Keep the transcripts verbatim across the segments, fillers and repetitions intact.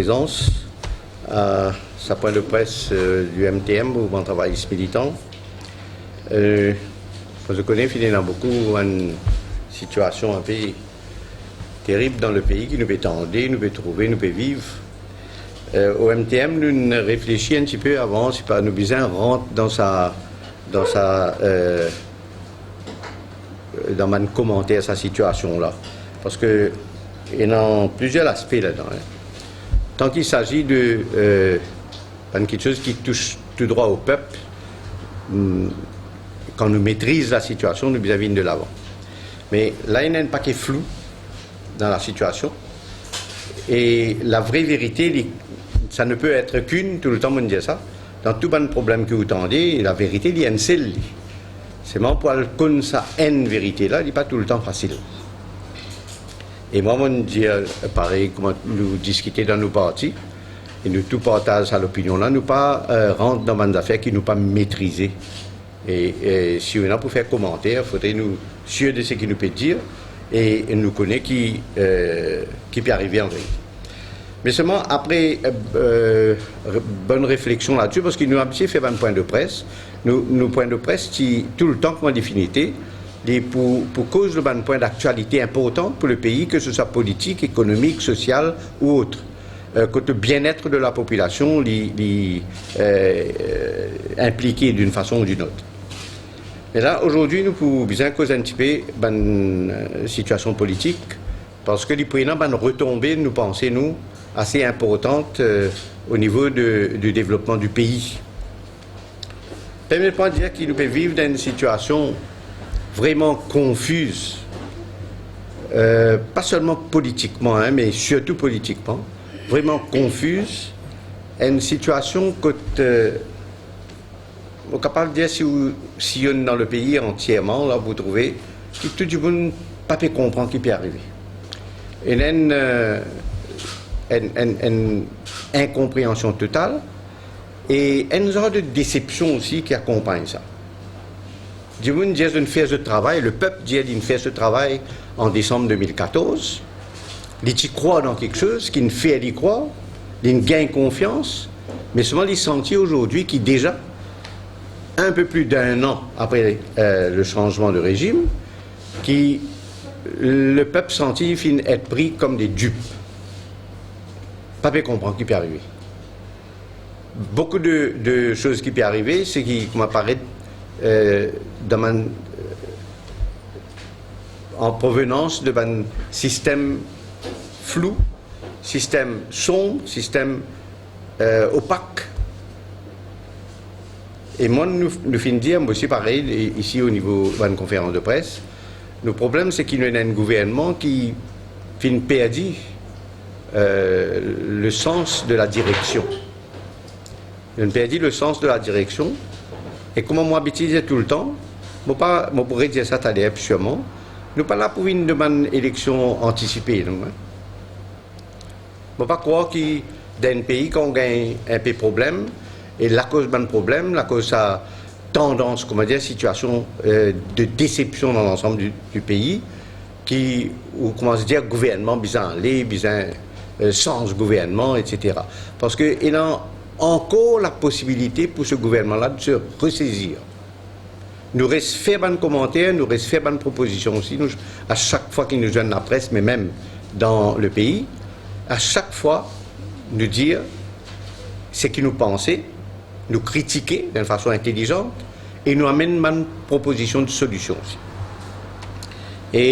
Prezans a sa pwin de pres, euh, di M T M, Mouvman Travayis Militan. Euh, parski nou kone finn ena boukou bann sitiasion inpe terib dan lepei ki nou pe tande, nou pe trouve, nou pe viv. Euh, o M T M, nou reflesi enn tipe avan, se pa nou bizin rant dan sa, dan sa, euh, dan bann komanter sa sitiasion la. Parski ena plizier laspe ladan, hein. Tant qu'il s'agit de, euh, bann kiksoz ki tous tou drwa o pep, hmm, kan nou metriz lasitiasion, nou bizin vinn de lavan. Me la, ena enn pake flou dan lasitiasion. E la vre verite, li, sa ne peut être qu'une, toultan mo'nn dir sa, dan tou bann problem ki ou tande, la verite, li enn sel, li. Selman pou al konn sa enn verite la, li pa toultan fasil. E mwa, mo'nn dir, parey kouma nou diskite dan nou parti, e nou tou partaz sa lopinion la, nou pa, euh, rant dan bann zafer ki nou pa metrize. E, e si ou ena pou fer komanter, fodre nou sir de seki nou pe dir e, e nou kone ki, euh, ki pe arive an verite. Me selman apre, euh, euh, re-, bann refleksion ladsi, parski nou abitie fer bann pwin de pres, nou, nou pwin de pres ti toultan, kouma li finn ete, li pou, pou koz lor bann pwin daktialite inportan pou lepei, ke se swa politik, ekonomik, sosial ou ot. Euh, kot le bien-être de la population, li, li, euh, euh, inplike d'une façon ou d'une autre. Me la, azordi, nou pou bizin koz enn tipe bann, euh, sitiasion politik, parski li pou ena bann retonbe, nou panse, nou, ase inportan, euh, o nivo de, du devlopman di pei. Permet mwa dir ki nou pe viv dan enn sitiasion vreman konfiz, euh, pa selman politikman, hein, me sirtou politikman, vreman konfiz, enn sitiasion kot, euh, mo kapav dir si ou siy dan lepei antierman, la, ou pou trouve ki tou dimoun pa pe konpran ki pe arive. Ena enn, euh, enn, enn, enn inkonpreansion total, e enn zar de desepsion osi ki akonpagn sa. Dimoun dir zot inn fer zot travay, lepep dir li inn fer so travay an desam de mil katorz, li ti krwar dan kiksoz ki'nn fer li krwar, li'nn gagn konfians, me selman li santi azordi ki deza, un peu plus d'un an après, euh, le changement de régime, ki lepep santi li finn et pri kom de dip. Pa pe konpran ki pe arive. Boukou de, de soz ki pe arive, se ki kouma paret, euh, dan bann, euh, an provenans de bann sistem flou, sistem sonb, sistem, euh, opak. E mwa, nou, nou finn dir, mwa osi parey, i-, isi o nivo bann konferans de pres, nou problem se ki nou ena enn gouvernman ki finn perdi, euh, le sans de la direksion. Finn perdi le sans de la direksion. E kouma mo abitie dir toultan, mo pa, mo pou redir sa taler sirman, nou pa la pou vinn demann eleksion antisipe, nou, hein. Mo pa krwar ki dan enn pei, kan ou gagn enpe problem, e lakoz bann problem, lakoz sa tandans, kouma dir, sitiasion, euh, de desepsion dan lansam di, di pei, ki ou koumans dir gouvernman bizin ale, bizin, euh, sanz gouvernman, et cetera. Parski ena ankor laposibilite pou se gouvernman la de se resezir. Nou res fer bann komanter, nou res fer bann propozision osi, nou, a sak fwa ki nou zwenn lapres, me mem dan lepei, a sak fwa nou dir seki nou panse, nou kritike dan enn fason intelizan, e nou amenn bann propozision de solision osi. E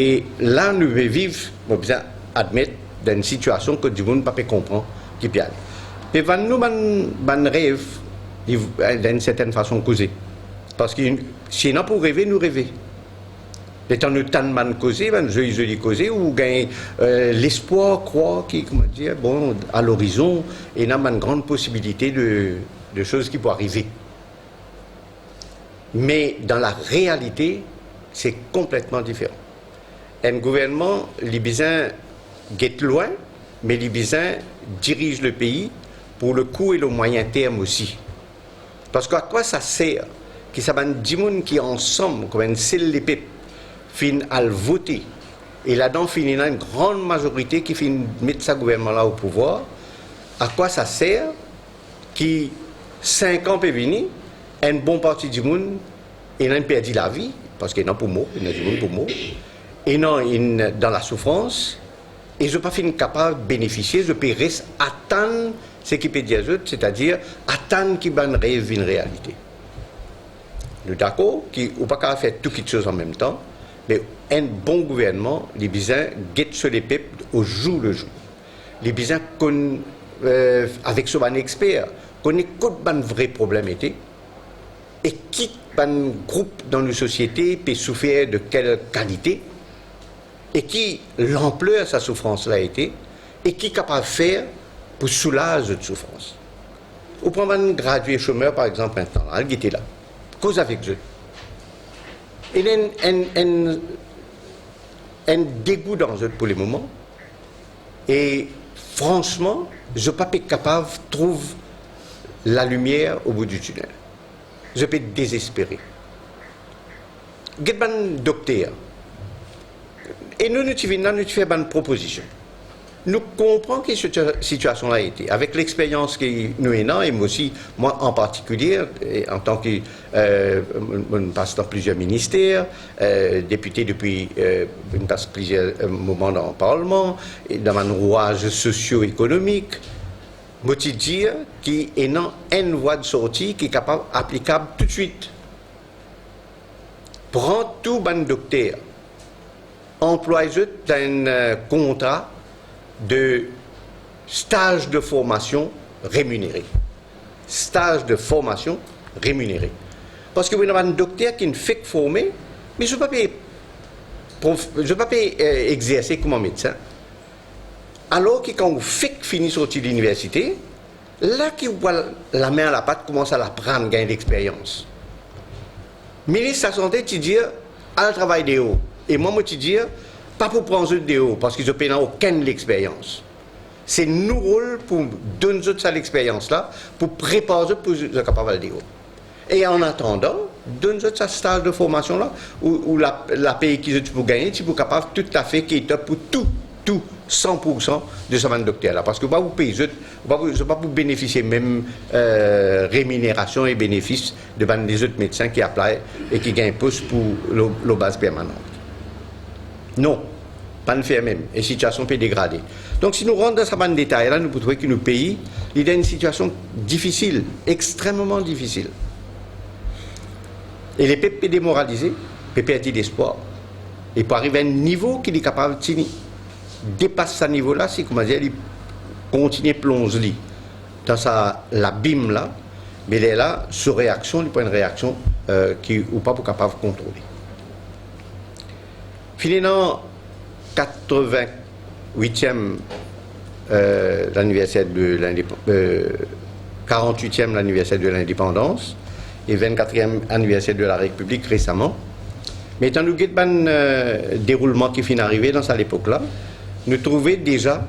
la nou pe viv, mo bizin admet, dan enn sitiasion kot dimoun pa pe konpran ki pe ale. Pe vann nou bann, bann rev, li, dan enn sertenn fason koze. Parski si ena pou reve, nou reve. Letan nou tann bann koze, bann zoli, zoli koze, ou gagn, euh, lespwar, krwar ki, kouma dir, bon, a lorizon, ena bann gran posibilite de, de soz ki pou arive. Me dan larealite, se konpletman diferan. Enn gouvernman, li bizin get lwin, me li bizin diriz lepei pou le kour e le mwayin term osi. Parski a kwa sa ser ki sa bann dimoun ki ansam, kouma enn sel lepep, finn al vote, e ladan finn ena enn gran mazorite ki finn met sa gouvernman la o pouvwar, A kwa sa ser ki sink an pe vini, enn bon parti dimoun, ena inn perdi lavi, parski ena pou mor, ena dimoun pou mor, ena inn dan lasoufrans, e zot pa finn kapav benefisie, zot pe res atann seki pe dir zot, setadir atann ki bann rev vinn realite. Nou dakor ki ou pa kapav fer tou kitsoz anmemtan, me enn bon gouvernman, li bizin get so lepep o zour le zour. Li bizin konn, eh, avek so bann exper, kone kot bann vre problem ete, e ki bann group dan nou sosiete pe soufer de kel kalite, e ki lanpler sa soufrans la ete, e ki kapav fer pou soulaz zot soufrans. Ou pran bann gradie somer, par exanp, enn tan la, al gete la, koz avek zot. Ena enn, enn, enn, enn degou dan zot pou lemoman, e fransman, zot pa pe kapav trouv lalimier o bout di tinel. Zot pe dezespere. Get bann dokter. E nou, nou ti vinn la, nou ti fer bann propozision. Nou konpran ki sitia-, sitiasion la ete. Avek lexperyans ki nou ena, e mwa osi, mwa an partikilie, e antan ki, eh, mo, mo pas dan plizier minister, eh, depite depi, eh, mo pas plizier, eh, moman dan parlman, e dan bann rouaz sosio-ekonomik, mo ti dir ki ena enn vwa de sorti ki kapav aplikab toutswit. Pran tou bann dokter, anplway zot dan enn, eh, kontra de staz de formasion reminere. Staz de formasion reminere. Parski ou ena bann dokter ki fek forme, me zot pa pe prof-, zot pa pe, eh, exerse kouma medsin. Alor ki kan ou fek fini sorti liniversite, la ki ou pran lame a lapat, koumans al aprann, gagn lexperyans. Minis Lasante ti dir, al travay deor. E mwa, mo ti dir, pa pou pran zot deor, parski zot pena okenn lexperyans. Se nou rol pou donn zot sa lexperyans la, pou prepar zot pou zot kapav al deor. E an atandan, donn zot sa staz de formasion la, ou, ou la, lapey ki zot ti pou gagne, ti pou kapav toutafe cater pou tou, tou, san pour san de sa bann dokter la. Parski ou pa pou pey zot, ou pa pou, zot pa pou benefisie mem, eh, reminerasion e benefis de bann lezot medsin ki apply e ki gagn pos pou lor, lor baz permanan. Non, pa'nn fer mem, e sitiasion pe degrade. Donk, si nou rant dan sa bann detay la, nou pou trouve ki nou pei, li dan enn sitiasion difisil, extrememan difisil. E lepep pe demoralize, pe perdi lespwar. E pou ariv enn nivo ki li kapav tini. Depas sa nivo la, si, kouma dir, li kontinie plonz li dan sa labim la, me lerla, so reaksion, li pou enn reaksion, eh, ki ou pa pou kapav kontrole. Fini dan katrevin-witiem, eh, laniverser de lindep-, eh, karant-witiem laniverser de lindepandans e vinn-katriem aniverser de larepiblik resaman. Me letan nou get bann, eh, deroulman ki finn arive dan sa lepok la, nou trouve deza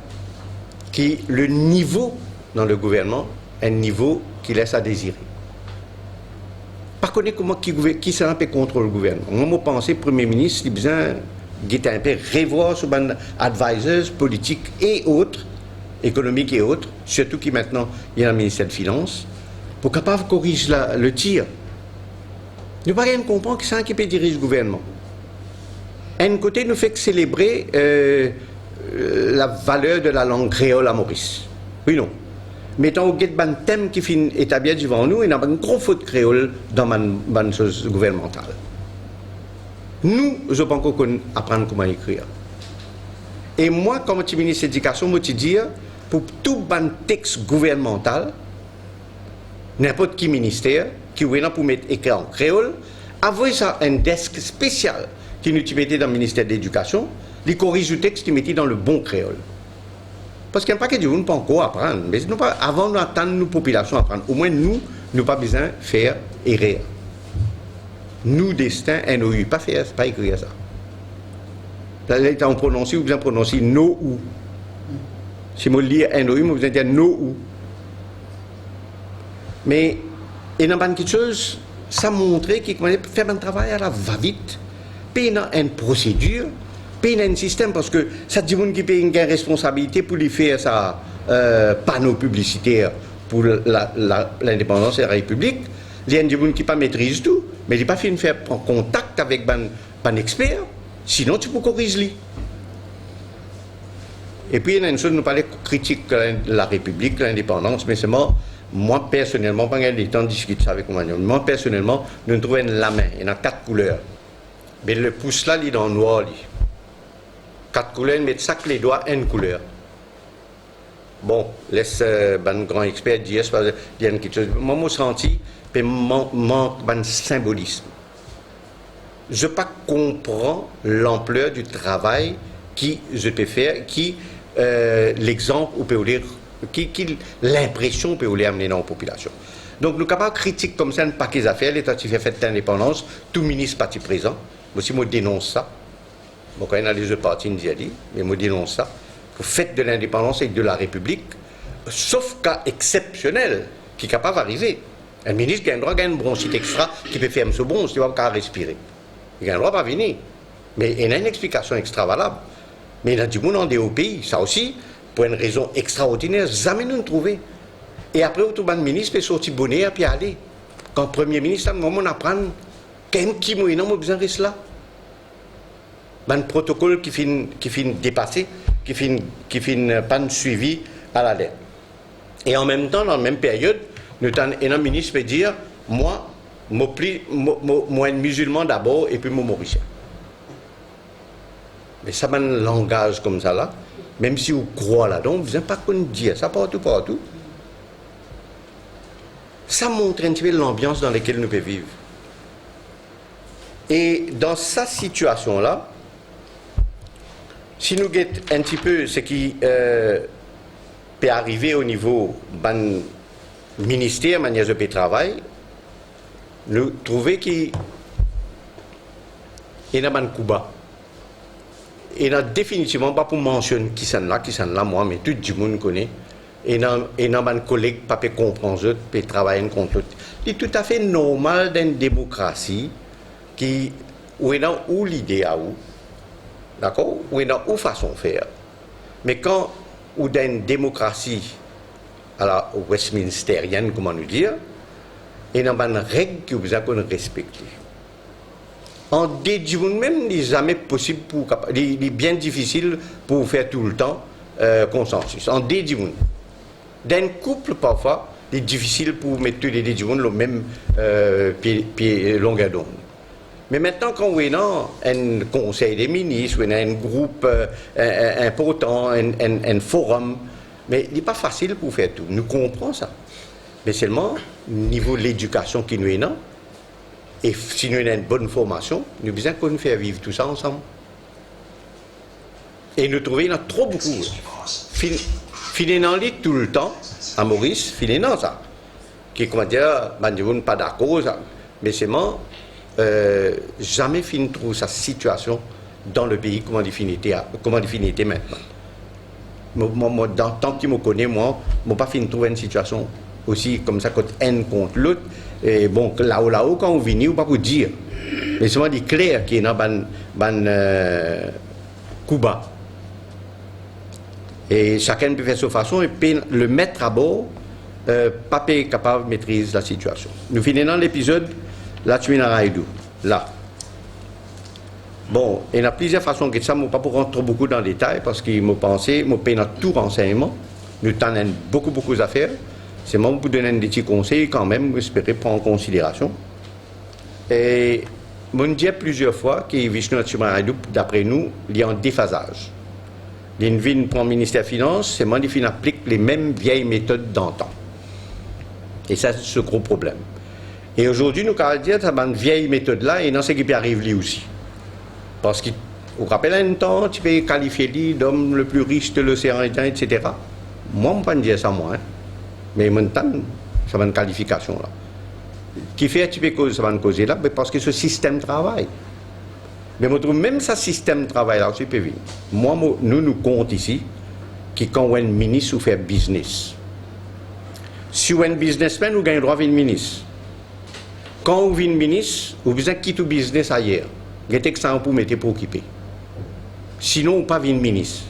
ki le nivo dan le gouvernman, enn nivo ki les a dezire. Pa kone kouma ki gouver-, kisannla pe kontrol gouvernman. Mwa, mo panse Premie Minis, li bizin get enpe, revwar so bann advisors politik e ot, ekonomik e ot, sirtou ki aster li dan minister de finans, pou kapav koriz la, le tir. Nou pa gagn konpran kisannla ki pe diriz gouvernman. Enn kote, nou fek selebre, eh, lavaler de lalang kreol a Moris. Wi, non. Me letan ou get bann tem ki finn etablir divan nou, ena bann gro fot kreol dan bann, bann soz gouvernmantal. Nou, zot pankor konn aprann kouma ekrir. E mwa, kan mo ti minis ledikasion, mo ti dir, pou tou bann text gouvernmantal, ninport ki minister ki ou ena pou met ekrir an kreol, avoy sa enn desk spesial ki nou ti mete dan minister ledikasion, li koriz ou text, li met li dan le bon kreol. Parski enn paket dimoun pankor aprann, me nou pa, avan nou atann nou popilasion aprann, omwin nou, nou pa bizin fer erer. Nou destin, N O U, pa fer, pa ekrir sa. La, letan ou prononse, ou bizin prononse nou ou. Si mo lir N O U, mo bizin dir nou ou. Me ena bann kiksoz, sa montre ki kouma fer bann travay ala va-vit, pena enn prosedir, pena enn sistem, parski sa dimoun ki pe gagn responsabilite pou li fer sa, eh, pano piblisiter pou la, la, lindepandans e larepiblik, li enn dimoun ki pa metriz tou, me li pa finn fer pran kontak avek bann, bann exper, sinon ti pou koriz li. Epi, ena enn soz, nou pale kritik la, larepiblik, lindepandans, me selman, mwa, personelman, pa gagn letan diskit sa avek ou, Manuel. Mwa, personelman, nou trouv enn lame, ena kat kouler. Me lepous la, li dan nwar, li. Kat kouler, met sak ledwa enn kouler. Bon, les, eh, bann gran exper dir, sa pa dir enn kiksoz. Mwa, mo santi, pe man-, mank bann sinbolism. Zot pa konpran lanpler di travay ki zot pe fer, ki, eh, lexanp ou pe oule, ki, ki linpresion ou pe oule amne dan popilasion. Donk, nou kapav kritik koumsa enn pake zafer, letan ti fer fet lindepandans, tou minis pa ti prezan. Mo osi, mo denons sa. Bon, kan ena lezot parti inn dir li, me mo denons sa. Pou fet de lindepandans ek de larepiblik, sof ka exsepsionel ki kapav arive, enn minis gagn drwa gagn bronsit extra ki pe ferm so brons, li pa kapav respire. Li gagn drwa pa vini. Me ena enn explikasion extra valab. Me ena dimoun andeor pei, sa osi, pou enn rezon extraordiner, zame nou'nn trouve. E apre, ou trouv bann minis pe sorti boner, pe ale. Kan Premie Minis la, mwa, mo'nn aprann, kan mem ki mo ena, mo bizin res la. Bann protokol ki finn, ki finn depase, ki finn, ki finn, eh, pa'nn swivi alalet. E anmemtan, dan lamem period, nou tann ena minis pe dir, mwa, mo pli, mo, mo, mo enn mizilman dabor, epi mo morisien. Me sa bann langaz koumsa la, mem si ou krwar ladan, ou bizin pa konn dir sa partou, partou. Sa montre enn tipe lanbians dan lekel nou pe viv. E dan sa sitiasion la, si nou get enn tipe seki, eh, pe arive o nivo bann minister, manier zot pe travay, nou trouve ki ena bann kouba. Ena definitivman, pa pou mansionn kisannla, kisannla, mwa, me tou dimoun kone, ena, ena bann koleg pa pe konpran zot, pe travay enn kont lot. Li toutafe normal dan enn demokrasi ki ou ena ou lide a ou, dakor? Ou ena ou fason fer. Me kan ou dan enn demokrasi a la westminsterienn, kouma nou dir, ena bann reg ki ou bizin konn respekte. Ant de dimoun mem, li zame posib pou ou kapa-, li, li bien difisil pou ou fer toultan, eh, konsansis ant de dimoun. Dan enn koup, parfwa, li difisil pou met toulede dimoun lor mem, eh, pie, pie, longer dond. Me aster, kan ou ena enn konsey de minis, ou ena enn group, eh, in-, in-, inportan, enn, enn, enn forum, me li pa fasil pou fer tou. Nou konpran sa. Me selman, nivo ledikasion ki nou ena, e f-, si nou ena enn bonn formasion, nou bizin konn fer viv tou sa ansam. E nou trouve ena tro boukou. Finn, finn ena li toultan, a Moris, finn ena sa. Ki, kouma dir, bann dimoun pa dakor sa. Me selman, eh, zame finn trouv sa sitiasion dan lepei kouma li finn ete a-, kouma li finn ete aster. Mo, mo, mo, dan tan ki mo kone, mwa, mo pa finn trouv enn sitiasion osi koumsa kot enn kont lot. E bon, lao, lao, kan ou vini, ou pa pou dir. Me selman, li kler ki ena bann, bann, eh, kouba. E sakenn pe fer so fason, e pe, le met abor, eh, pa pe kapav metriz lasitiasion. Nou finn ena lepizod Laxmi Naraidou, la. Bon, ena plizier fason get sa, mo pa pou rant tro boukou dan detay, parski mo panse, mo pena tou ransegnman, nou tann enn boukou, boukou zafer. Selman mo pou donn enn de ti konsey kanmem, mo espere pran an konsiderasion. E mo'nn dir plizier fwa ki Vishnu Laxmi Naraidou, dapre nou, li an defazaz. Li'nn vinn pran minister finans, selman li finn aplik lemem viey metod dantan. E sa, se gro problem. E azordi, nou kapav dir, sa bann viey metod la, ena seki pe ariv li osi. Parski, ou rapel enn tan, ti pe kalifie li l'homme le plus riche de l'océan Indien, et cetera. Mwa, mo pa'nn dir sa, mwa, en. Me mo'nn tann sa bann kalifikasion la. Kifer ti pe koz sa bann koze la? Be parski so sistem travay. Me mo trouv mem sa sistem travay la osi pe vini. Mwa, mo, nou, nou kont isi ki kan ou enn minis, ou fer biznes. Si ou enn biznesmenn, ou gagn drwa vinn minis. Kan ou vinn minis, ou bizin kit ou biznes ayer. Get kiksoz pou mete pou okipe. Sinon, ou pa vinn minis.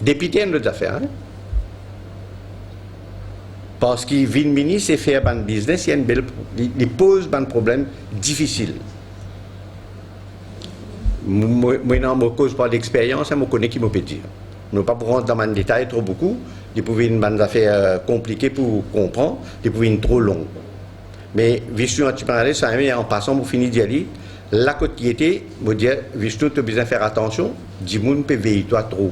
Depite, enn lot zafer, en. Parski vinn minis e fer bann biznes, li enn bel, li, li poz bann problem difisil. Mo, mo, mo ena, mo koz par lexperyans, mo kone ki mo pe dir. Nou pa pou rant dan bann detay tro boukou, li pou vinn bann zafer, euh, konplike pou konpran, li pou vinn tro long. Me Vishnu Hachimara, sa, me an pasan, mo fini dir li, la kot li ete, mo dir, Vishnu, to bizin fer atansion, dimoun pe vey twa tro.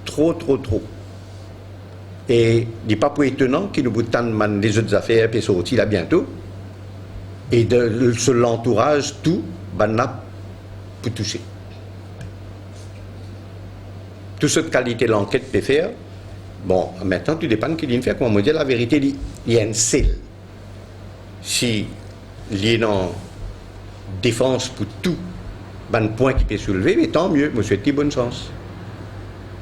Tro, tro, tro. E li pa pou etonan ki nou pou tann bann lezot zafer pe sorti la biento. E de, so lantouraz, tou, bann la pou touse. Tou sort kalite lanket pe fer. Bon, aster tou depann ki linn fer. Kouma mo dir, laverite, li, li enn sel. Si li ena defans pou tou bann pwin ki pe soulve, be tan mie, mo swet li bonn sans.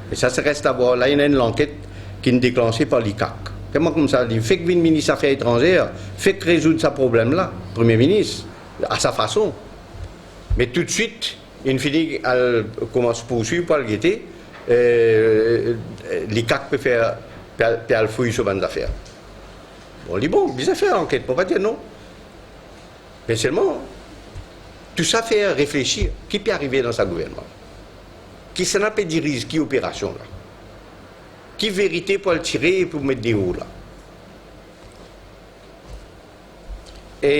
E sa, se res a vwar. La, ena enn lanket ki'nn deklanse par Likak. Kouma koumsa, li fek vinn minis zafer etranzer, fek rezoud sa problem la, Premie Minis, a sa fason. Me toutswit, inn fini al koumans pourswiv pou al gete, eh, Likak pe fer, pe al, pe al fouy so bann zafer. Bon, li bon, bizin fer lanket, mo pa dir non. Me selman, tou sa fer reflesir, ki pe arive dan sa gouvernman? Kisannla pe diriz ki operasion la? Ki verite pou al tire e pou met deor la? E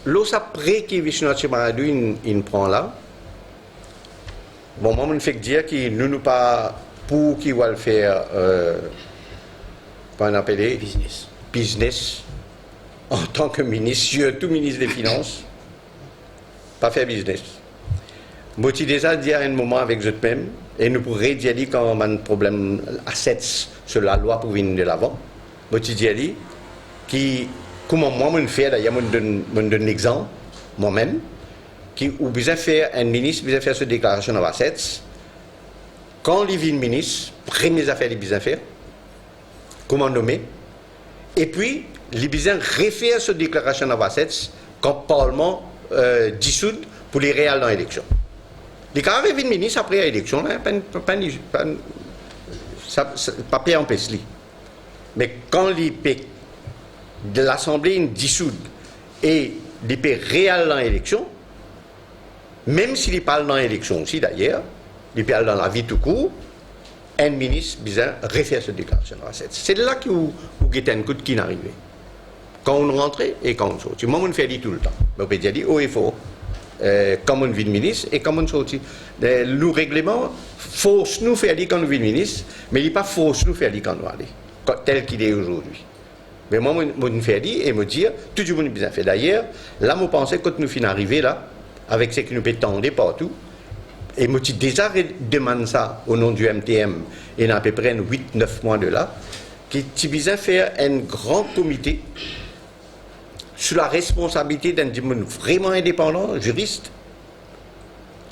lor sa pre ki Vishnu Hachimara inn, inn pran la, bon, mwa, mo'nn fek dir ki nou, nou pa pou ki ou al fer, euh, kouma apele? Biznes. Biznes. Antan ki minis, sirtou minis de finans, pa fer biznes. Mo ti deza dir a enn moman avek zot mem, e nou pou redir li kan bann problem assets, so lalwa pou vinn delavan. Mo ti dir li ki, kouma mwa mo'nn fer, dayer mo'nn donn, mo'nn donn lexanp, mwa mem, ki ou bizin fer, enn minis bizin fer so declaration of assets. Kan li vinn minis, premie zafer li bizin fer, kouma nome, epi li bizin refer so declaration of assets kan parlman, euh, disoud pou li real dan eleksion. Li kapav revinn minis apre eleksion la, pa, pa, pa, sa, sa, pa pe anpes li. Me kan li pe, Lasanble inn disoud e li pe real dan eleksion, mem si li pa al dan eleksion osi, dayer, li pe al dan lavi toukour, enn minis bizin refer so deklarasion raset. Se la ki ou, ou get enn kout ki'nn arive. Kan ou rantre e kan ou sorti. Mwa, mo'nn fer li toultan. Me ou pe dir li o e for, eh, kan mo'nn vinn minis e kan mo'nn sorti. Eh, nou regleman fors nou fer li kan nou vinn minis, me li pa fors nou fer li kan nou ale, kan, tel ki li azordi. Me mwa, mo, mo'nn fer li e mo dir, tou dimoun bizin fer. Dayer, la, mo panse kot nou finn arive la, avek seki nou pe tande partou, e mo ti deza re-, demann sa o non di M T M, ena apepre enn wit, nef mwa de la, ki ti bizin fer enn gran komite sou la responsabilite d'enn dimoun vreman indepandan, ziris,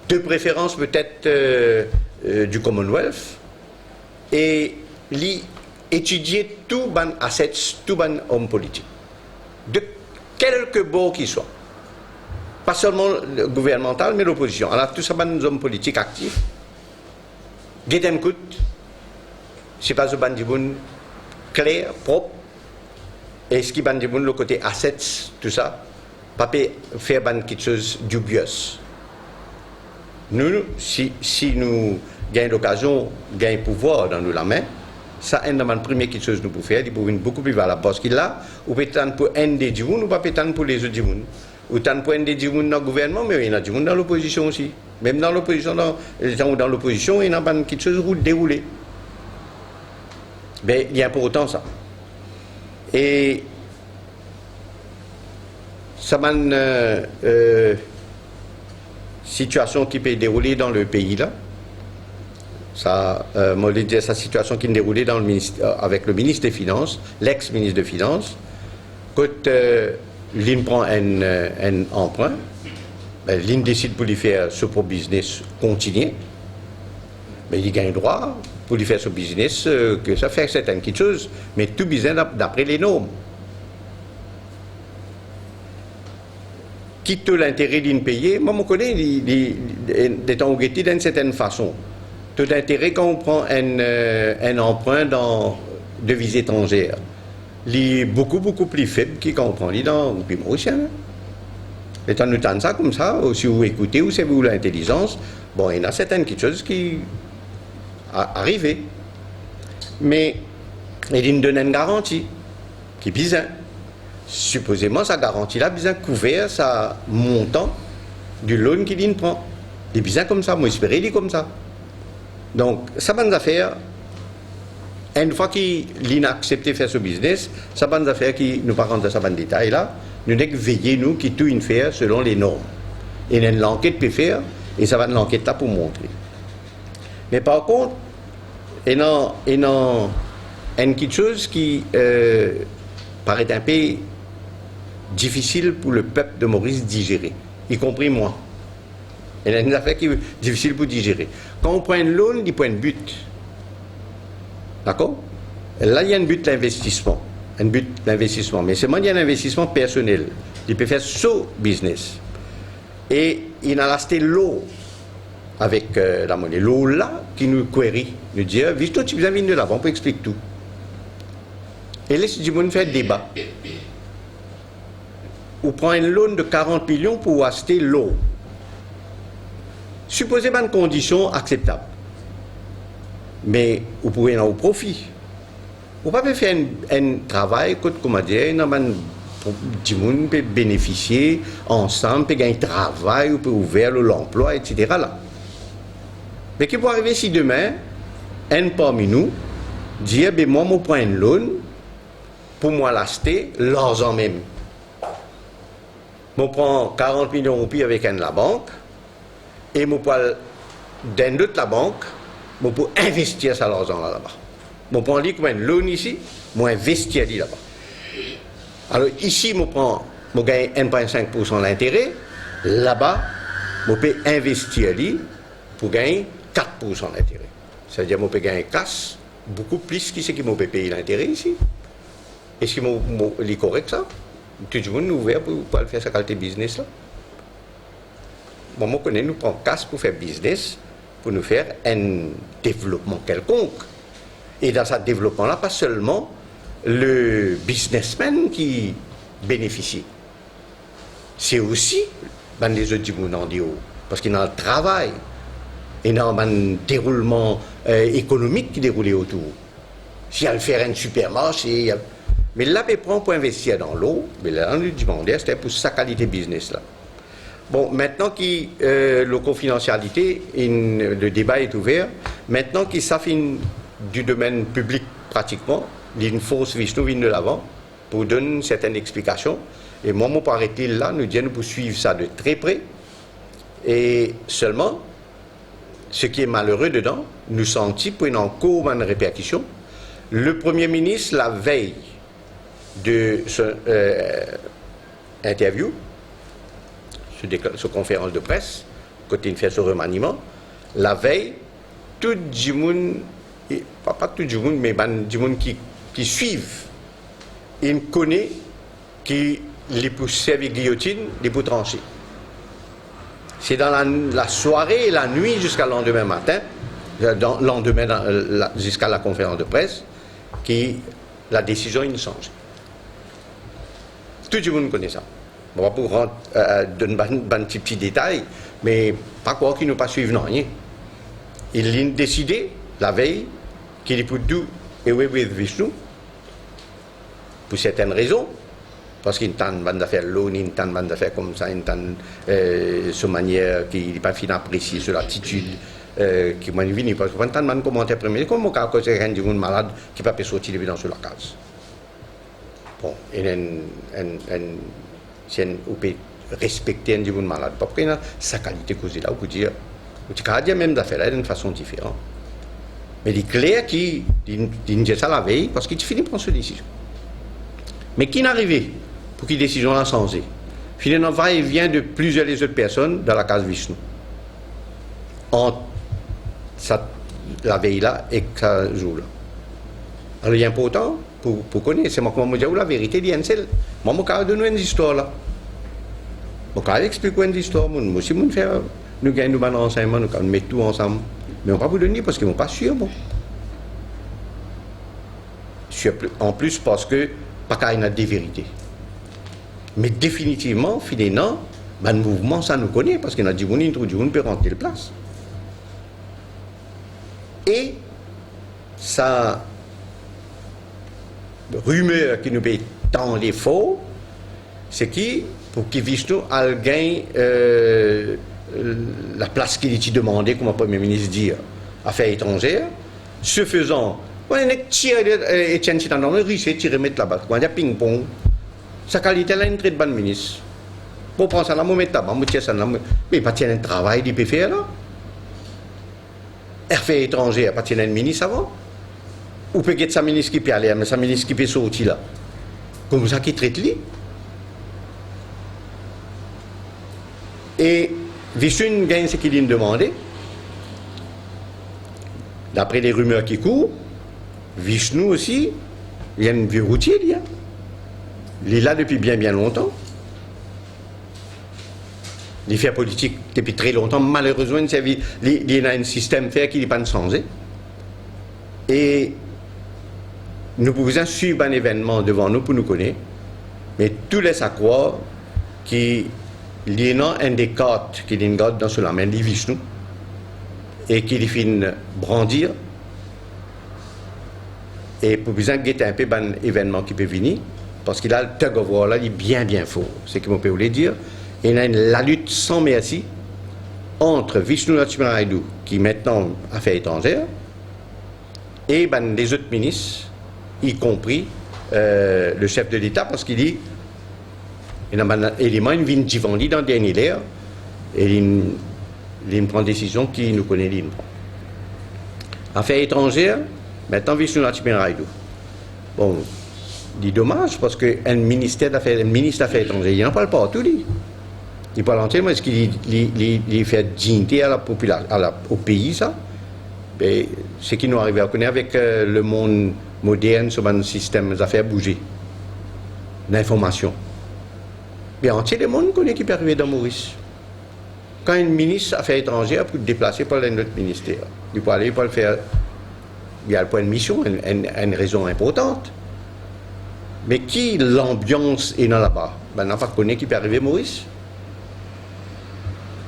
de preferans petet, euh, euh, du Commonwealth, e li etidie tou bann assets, tou bann om politik, de kelke bor ki swa, pa selman gouvernmantal, me lopozision. Ala tou sa bann zom politik aktif, get enn kout, si pa zot bann dimoun kler, prop, eski bann dimoun lor kote assets, tou sa, pa pe fer bann kiksoz dubious. Nou, si, si nou gagn lokazion, gagn pouvwar dan nou lame, sa enn dan bann premie kiksoz nou pou fer, li pou vinn boukou pli valab. Parski la, ou pe tann pou enn de dimoun, ou pa pe tann pou lezot dimoun. Ou tann pou enn de dimoun dan gouvernman, me ena dimoun dan lopozision osi. Mem dan lopozision, dan, dan, dan lopozision, ena bann kiksoz rou-, deroule. Be, li inportan sa. E sa bann, euh, euh, sitiasion ki pe deroule dan lepei la, sa, euh, mo le dir, sa sitiasion ki deroule dan le minis-, euh, avek le minis de finans, lex minis de finans, kot, euh, li'nn pran enn, euh, enn anprin, be, li'nn desid pou li fer so prop biznes kontinie, me li gagn drwa pou li fer so biznes, euh, ke sa fer sertenn kiksoz, me tou bizin dap-, dapre lenorm. Ki to lintere li'nn peye, mwa, mo kone li, li, li, letan ou gete dan enn sertenn fason. To lintere kan ou pran enn, euh, enn anprin dan, deviz etranzer, li boukou, boukou pli feb ki kan ou pran li dan roupi morisien. Letan nou tann sa koumsa, ou si ou ekoute, ou servi ou lintelizans, bon, ena sertenn kiksoz ki a-, arive. Me, e li'nn donn enn garanti, ki bizin. Sipozeman, sa garanti la bizin kouver sa montan di loan ki li'nn pran. Li bizin koumsa, mo espere li koumsa. Donk, sa bann zafer, enn fwa ki li'nn aksepte fer so biznes, sa bann zafer ki nou pa rant dan sa bann detay la, nou nek veye nou ki tou inn fer selon lenorm. Ena enn lanket pe fer, e sa bann lanket la pou montre. Me par kont, ena, ena enn kiksoz ki, eh, paret inpe difisil pou lepep de Moris dizere, ikonpri mwa. Ena enn zafer ki difisil pou dizere. Kan ou pran enn loan, li pou enn bit. Dakor? La, li enn bit linvestisman. Enn bit linvestisman. Me selman, li enn linvestisman personel. Li pe fer so biznes. E li'nn al aste lor avek, eh, lamone. Lor la ki nou query, nou dir, Vishnu, ti bizin vinn de lavan pou explik tou. E les dimoun fer deba. Ou pran enn loan de karant milion pou ou aste lor. Sipoze bann kondision akseptab. Me ou pou ena ou profi. Ou pa pe fer enn, enn travay kot, koumadir, ena bann dimoun pe benefisie ansam, pe gagn travay, ou pe ouver lor lanplwa, etsetera la. Me ki pou arive si demin, enn parmi nou dir, "Be mwa, mo pran enn loan pou mo al aste larzan mem. Mo pran karant milion roupi avek enn labank, e mo pou al dan enn lot labank, mo pou investir sa larzan la laba. Mo pran li kouma enn loan isi, mo investir li laba. Alor isi mo pran, mo gagn enn pwin sink poursan lintere, laba mo pe investir li pou gagn kat poursan lintere. Savedir mo pe gagn kas boukou plis ki seki mo pe pey lintere isi. Eski mo, mo, li korek sa?" Tou dimoun ouver pou, pou al fer sa kalite biznes la. Mwa, mo kone nou pran kas pou fer biznes, pou nou fer enn devlopman kelkonk. E dan sa devlopman la, pa selman le biznesmenn ki benefisie, se osi bann lezot dimoun andeor, parski ena travay, ena bann deroulman, eh, ekonomik ki deroule otour. Si al fer enn sipermarse, al, me la pe pran pou investir dan lor, me la nou dimande aster pou sa kalite biznes la. Bon, mintnan ki, eh, le konfidansialite, in, le deba est ouvert, mintnan ki sa finn di domenn piblik pratikman, li'nn fors Vishnu vinn de lavan pou donn sertenn explikasion. E mwa, mo pou aret li la, nou dir nou pou swiv sa de tre pre. E selman, seki malere dedan, nou santi pou ena ankor bann reperkision. Le Premie Minis, lavey de so, eh, interview, so dekla-, so konferans de pres, kot li'nn fer so remaniman, lavey, tou dimoun, e pa, pa tou dimoun, me bann dimoun ki, ki swiv, inn kone ki li pou servi giyotinn, li pou transe. Se dan la, lasware e lanwit ziska landime matin, dan, landime, dan, la, ziska lakonferans de pres, ki ladesizion inn sanze. Tou dimoun kone sa. Mo pa pou rant, eh, donn bann, bann tipti detay, me pa krwar ki nou pa swiv nanye. E li'nn deside lavey ki li pou do away with Vishnu, pou sertenn rezon, parski inn tann bann zafer loan, inn tann bann zafer koumsa, inn tann, eh, so manier ki li pa finn apresie, so latitid, eh, ki mo vini, parski mo tann bann komanter premie, kouma mo kapav koz ek enn dimoun malad ki pa pe sorti depi dan so lakaz? Bon, enn, enn, enn, enn, si enn, ou pe respekte enn dimoun malad, pa pou ena sa kalite koze la, ou pou dir, ou ti kapav dir mem zafer la dan enn fason diferan. Me li kler ki li, li'nn dir sa lavey, parski ti fini pran so desizion. Me ki'nn arive pou ki desizion la sanze? Finn ena va-e-vien de plizier lezot personn dan lakaz Vishnu ant sa lavey la ek sa zour la. Alor, li inportan pou, pou kone, se mwa kouma mo dir ou laverite, li enn sel. Mwa, mo kapav donn ou enn zistwar la. Mo kapav explik ou enn zistwar, mo, mo osi mo fer, nou gagn nou bann ransegnman, nou kapav met tou ansam. Me mo pa pou donn li, parski mo pa sir, mwa. Sirpli, anplis parski pa kapav ena de verite. Me definitivman, finn ena bann mouvman sa nou kone, parski ena dimoun, inn trouv dimoun pe rant tel plas. E sa rimer ki nou pe tande for, se ki pou ki Vishnu al gagn, eh, laplas ki li ti demande kouma Premie Minis dir, Afer Etranzer, se fezan, bon, nek tir, eh, Etienne Sinan, non, ris, ti remet laba, koumadir ping-pong. Sa kalite la inn tret bann minis. Mo pran sa la, mo met laba, mo tir sa la, mo, me pa ti ena travay li pe fer la. Afer Etranzer, pa ti ena enn minis avan? Ou pe get sa minis ki pe ale, me sa minis ki pe sorti la, koumsa ki tret li? E Vishnu inn gagn seki li'nn demande. Dapre le rimer ki kour, Vishnu osi, li enn vie routie li, hein. Li la depi bien, bien lontan. Li fer politik depi tre lontan. Malerezman, li servi, li, li ena enn sistem fer ki li pa'nn sanze. E nou pou bizin swiv bann evennman devan nou pou nou kone. Me tou les a krwar ki li ena enn de kart ki li'nn gard dan so lame, li Vishnu, e ki li finn brandir. E pou bizin get inpe bann evennman ki pe vini, parski la, tug of war la, li bien, bien for. Seki mo pe vle dir, ena enn lalit san mersi ant Vishnu Lakshmi Naidu, ki aster Afer Etranzer, e bann lezot minis, ikonpri, eh, le sef de Leta, parski li, ena bann eleman inn vinn divan li dan dernie ler, e li'nn, li'nn pran desizion ki nou kone li'nn pran. Afer Etranzer, aster Vishnu Lakshmi Naidu. Bon, li domaz, parski enn minister dafer, enn minis dafer etranzer, li ena pou al partou li. Li pou al antre, me eski li, li, li, li fer dignite a la popula-, a la, o pei sa? Be, seki nou arive a kone avek, eh, lemond modern, so bann sistem zafer bouze, linformasion. Be, antie lemonn kone ki pe arive dan Moris. Kan enn minis Afer Etranzer pou deplase pou al enn lot minister, li pou ale, li pou al fer, li al pou enn mision, enn, enn, enn rezon inportan. Me ki lanbians ena laba? Bannla pa kone ki pe arive Moris.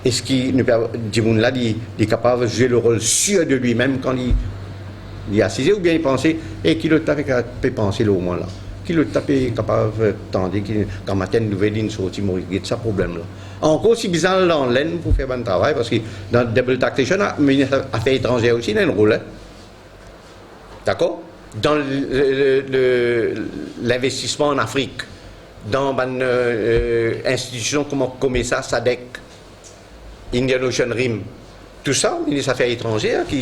Eski nou pe, dimoun la, li, li kapav zwe le rol sir de limem kan li, li asize, oubien li panse, "E, ki lot la pe ka-, pe panse lor mwa la? Ki lot la pe kapav tande ki, kan matin nouvel inn sorti Moris, get sa problem la." Ankor si bizin al dan Lenn pou fer bann travay, parski dan double taxation, a, minis Afer Etranzer osi ena enn rol, hein. Dakor? Dan le, le, le, linvestisman an Afrik, dan bann, eh, eh, institision kouma COMESA, sadec, Indian Ocean Rim, tou sa, minis Afer Etranzer ki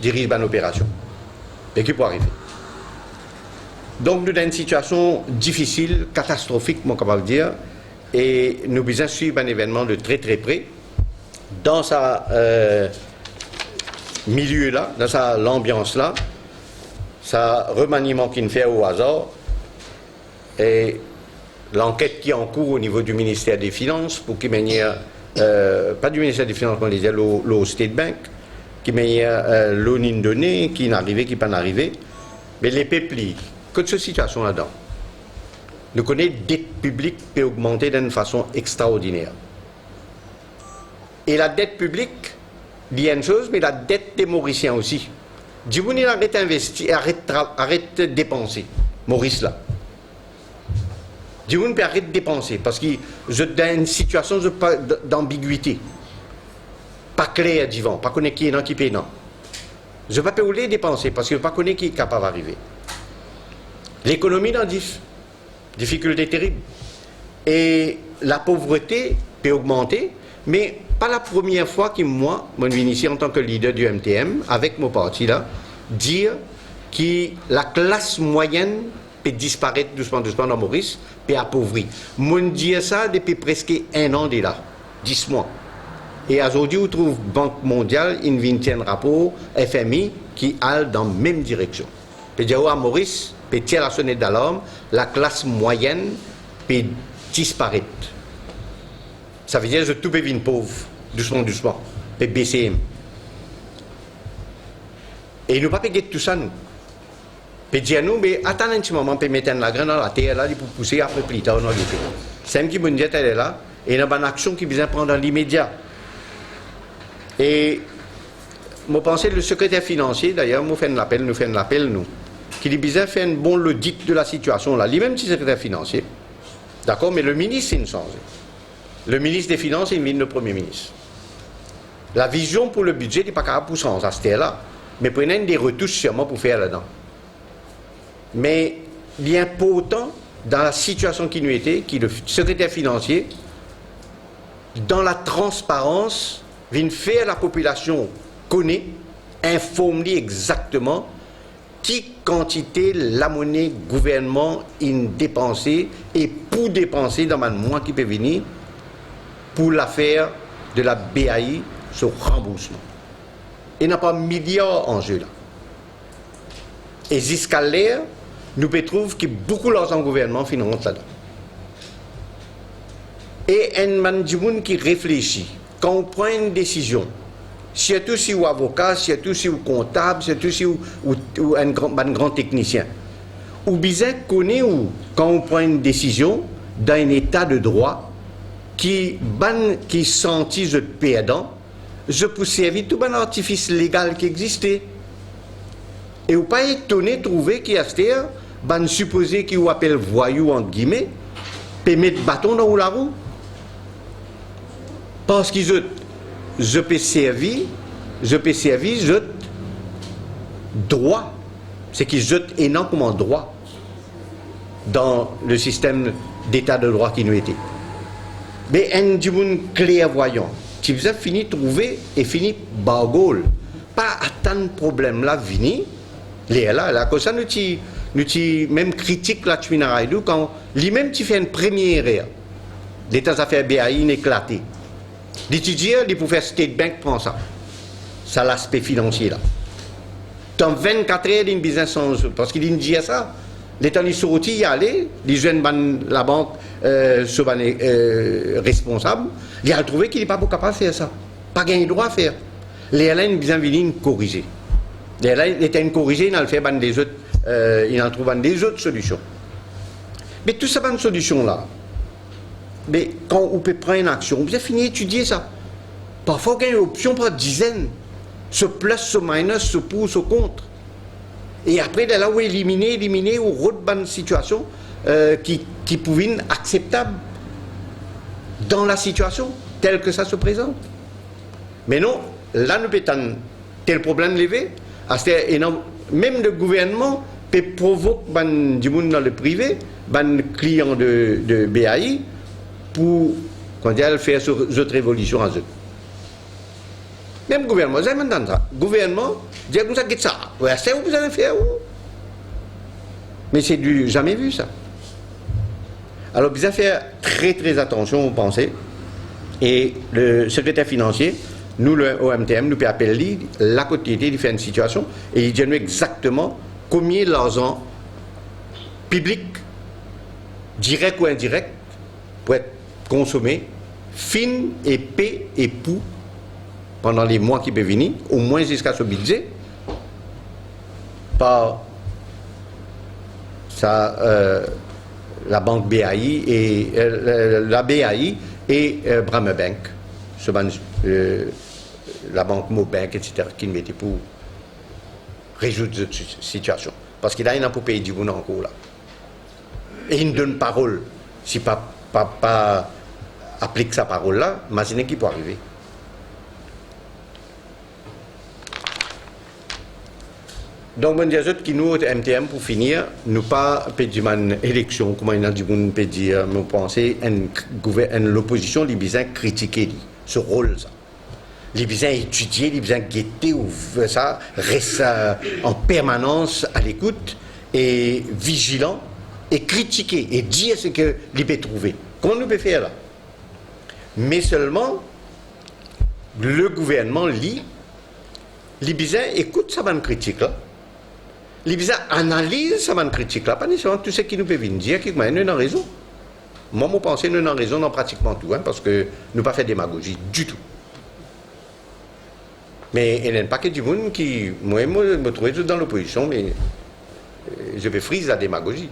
diriz bann operasion. E ki pou arive? Donk, nou dan enn sitiasion difisil, katastrofik, mo kapav dir, e nou bizin swiv bann evennman de tre, tre pre. Dan sa, eh, milie la, dan sa lanbians la, sa remaniman ki'nn fer o azar, e lanket ki ankour o nivo di Minister de Finans, pou ki manier, eh, pa di Minister de Finans, mo le dir, lor, lor State Bank, ki manier, eh, loan inn done, ki'nn arive, ki pa'nn arive. Me lepep li, kot so sitiasion ladan? Nou kone det piblik pe ogmante dan enn fason extraordiner. E ladet piblik, li enn soz, me ladet de Morisien osi. Dimoun inn aret investi, aret tra-, aret depanse, Moris la. Dimoun pe aret depanse, parski zot dan enn sitiasion, zot pa, d-, danbigwite. Pa kler divan, pa kone ki ena, ki pena. Zot pa pe oule depanse, parski zot pa kone ki kapav arive. Lekonomi dan dif-, difikilte terib. E lapovrete pe ogmante, me pa la premie fwa ki mwa, mo vinn isi antan ki lider di M T M, avek mo parti la, dir ki laklas mwayenn pe disparet dousman, dousman dan Moris, pe apovri. Mo'nn dir sa depi preske enn an de la, dis mwa. E azordi, ou trouv Bank Mondial inn vinn tir enn rapor, F M I, ki al dan mem direksion. Pe dir ou a Moris, pe tir lasonet dalarm, laklas mwayenn pe disparet. Savedir zot tou pe vinn pov, dousman, dousman, pe bese. E nou pa pe get tou sa, nou. Pe dir nou, "Me atann enn ti moman, pe met enn lagrin dan later la, li pou pouse, apre pli tar nou al gete." Samem ki mo'nn dir taler la, ena bann aksion ki bizin pran dan limedia. E mo panse le sekreter finansie, dayer mo fer enn lapel, nou fer enn lapel nou, ki li bizin fer enn bon lodit de la sitiasion la. Limem ti sekreter finansie, dakor, me le minis inn sanze. Le minis de finans inn vinn le premie minis. Lavizion pou le bidze, li pa kapav pou sanz aster la, me pou ena enn de retouch sirman pou fer ladan. Me li inportan, dan la sitiasion ki nou ete, ki le sekreter finansie, dan la transparans, vinn fer lapopilasion kone, inform li exakteman ki kantite lamone gouvernman inn depanse e pou depanse dan bann mwa ki pe vini pou lafer de la B A I, so ranboursman. Ena par miliar anze la. E ziska ler, nou pe trouv ki boukou larzan gouvernman finn rant ladan. E enn bann dimoun ki reflesi, kan ou pran enn desizion, sirtou si ou avoka, sirtou si ou kontab, sirtou si ou, ou, ou enn gran, bann gran teknisien, ou bizin kone ou, kan ou pran enn desizion dan enn eta de drwa, ki bann ki santi zot perdan, zot pou servi tou bann artifis legal ki existe. E ou pa etone trouve ki aster, bann sipoze ki ou apel vwayou, ant gime, pe met baton dan ou larou. Parski zot, zot pe servi, zot pe servi zot drwa, seki zot ena kouma drwa dan le sistem deta de drwa ki nou ete. Me enn dimoun klervwayan ti bizin fini trouve e fini bargol, pa atann problem la vini. Lerla, la, koumsa nou ti, nou ti mem kritik Lakshmi Naraidou kan limem ti fer enn premie erer, letan zafer B A I inn eklate. Li ti dir li pou fer State Bank pran sa, sa laspe finansie la. Dan vennkat er, linn bizin sanz, parski linn dir sa. Letan li sorti, li ale, li zwenn bann labank, eh, so bann, eh, responsab, li al trouve ki li pa pou kapav fer sa. Pa gagn drwa fer. Lerla inn bizin vini, inn korize. Lerla, letan inn korize, inn al fer bann lezot, eh, inn al trouv bann lezot solision. Me tou sa bann solision la, me kan ou pe pran enn aksion, ou bizin fini etidie sa. Parfwa ou gagn opsion par dizenn, so plus, so minus, so pou, so kont. E apre, lerla ou elimine, elimine, ou rod bann sitiasion, eh, ki, ki pou vinn akseptab dan la sitiasion tel ke sa se prezant. Me non, la nou pe tann tel problem leve, aster ena mem le gouvernman pe provok bann dimoun dan le prive, bann klian de, de B A I, pou, kouma dir, al fer so, zot revolision a zot. Mem gouvernman, zame tann sa. Gouvernman dir koumsa, "Get sa, ou aste, ou bizin fer ou." Me se du jamais vu sa. Alor bizin fer tre, tre atansion, mo panse. E le sekreter finansie, nou, le O M T M, nou pe apel li, la kot li ete, li fer enn sitiasion, e li dir nou exakteman komie larzan piblik, direk ou indirek, pou et konsome, finn e pe e pou, pandan le mwa ki pe vini, omwin ziska so bidze, par sa, eh, labank B A I e, eh, la B A I e, eh, Bremer Bank, so bann, eh, labank Mobank, et cetera, ki mete pou rezoud zot si-, sitiasion. Parski la, ena pou pey dimoun ankor la. E inn donn parol. Si pa, pa, pa aplik sa parol la, mazine ki pou arive. Donk, mo dir zot ki nou, M T M, pou finir, nou pa pe dimann eleksion, kouma ena dimoun pe dir, mo panse enn gouver-, enn lopozision, li bizin kritike li, so rol sa. Li bizin etidie, li bizin gete, ou sa, res, eh, an permanans alekout e vizilan e kritike e dir seki li pe trouve. Kouma nou pe fer la? Me selman, le gouvernman, li, li bizin ekout sa bann kritik la. Li bizin analiz sa bann kritik la, pa neseserman tou seki nou pe vinn dir ki kouma nou ena rezon. Mwa, mo panse nou ena rezon dan pratikman tou, hein, parski nou pa fer demagozi ditou. Me ena enn pake dimoun ki, mwa, mo, mo trouve zot dan lopozision, me Euh, je vais freeze la démagogie.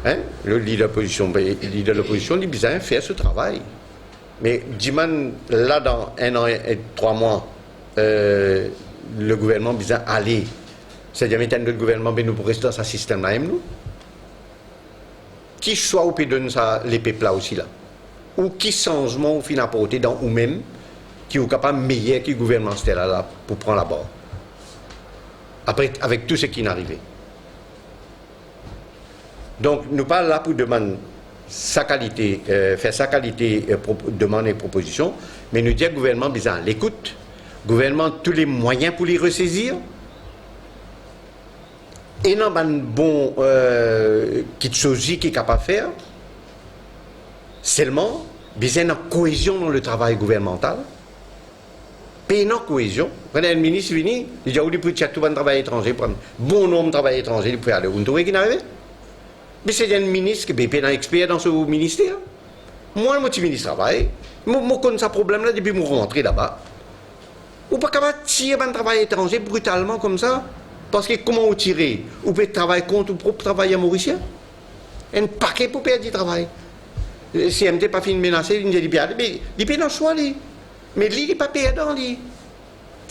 Hein? Le leader lopozision, be, leader lopozision, li bizin fer so travay. Me dimann la, dan enn an e trwa mwa, euh, le gouvernman bizin ale. Setadir met enn lot gouvernman, be nou pou res dan sa sistem la mem, nou? Ki swa ou pe donn sa lepep la osi la? Ou ki sanzman ou finn aporte dan ou mem ki ou kapav meyer ki gouvernman aster la, la pou pran labar? Apre, avek tou seki inn arive. Donk, nou pa la pou demann sa kalite, euh, fer sa kalite, euh, pro-, demann e propozision, me nou dir gouvernman bizin lekout, gouvernman tou le mwayin pou li resezir. Ena bann bon, euh, kitsoz ki kapav fer, selman bizin ena koezion dan le travay gouvernmantal. Pena koezion. Kan enn minis vini, li dir ou li pou tir tou bann travayer etranze, pou bon nonb travayer etranze, li pou fer ale. Ou trouve ki inn arive? Me se enn minis ki, be, pena exper dan so minister. Mwa, mo ti minis travay, mo, mo konn sa problem la depi mo rantre laba. Ou pa kapav tir bann travayer etranze britalman koumsa, parski kouma ou tire, ou pe travay kont ou prop travayer morisien. Enn pake pou perdi travay. CMT pa finn menase, li dir li pe ale, me li pena swa li. Me li, li pa perdan li.